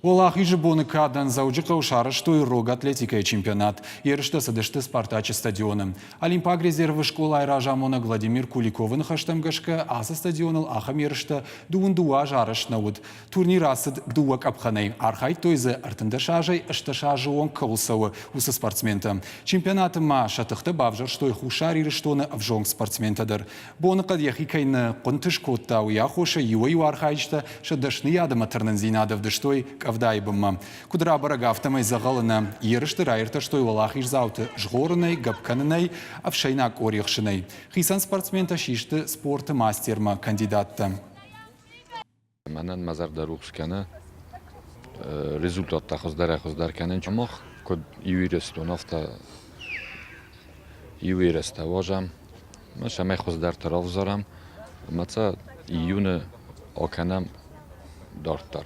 Уӕлахизы боны кадӕн Дзӕуджыхъӕуы сарӕзтой рог атлетикӕйы чемпионат. Ерыстӕ цыдысты Спартачы стадионы. Олимпаг резервы скъолайы разамонӕг Владимир Куликовы ныхӕстӕм гӕсгӕ, ацы стадионыл ахӕм ерыстӕ 22 азы арӕзт нӕ уыд. Турнир ацыд дыууӕ къӕпхӕнӕй. Архайдтой дзы 13 азӕй 18 азы онг кӕуыл цӕуы, уыцы спортсментӕ. Чемпионаты ма сӕ тыхтӕ бавзӕрстой Хуссар Ирыстоны ӕвзонг спортсментӕ дӕр. Боныхъӕд йӕхи кӕй нӕ хъуынтыз кодта, уый аххосӕй иуӕй-иу архайджытӕ сӕ дӕсныйад ӕмӕ тырнындзинад ӕвдыстой къӕвдайы бынмӕ. Куыд рабӕрӕг, афтӕмӕй дзӕгъӕлы нӕ ерысты раиртӕстой уӕлахиздзауты згъорынӕй, гӕпп кӕнынӕй, ӕфсӕйнаг къори ӕхсынӕй. Хицӕн спортсментӕ систы спорты мастермӕ кандидаттӕ. Мӕнӕн мӕ зӕрдӕ рухс кӕны, результаттӕ хуыздӕрӕй-хуыздӕр кӕнын. Мах куыд иу Ирыстон, афтӕ иу ерыстӕ уадзӕм, ӕмӕ цӕмӕй хуыздӕртӕ равзарӕм ӕмӕ сӕ июны акӕнӕм дарддӕр.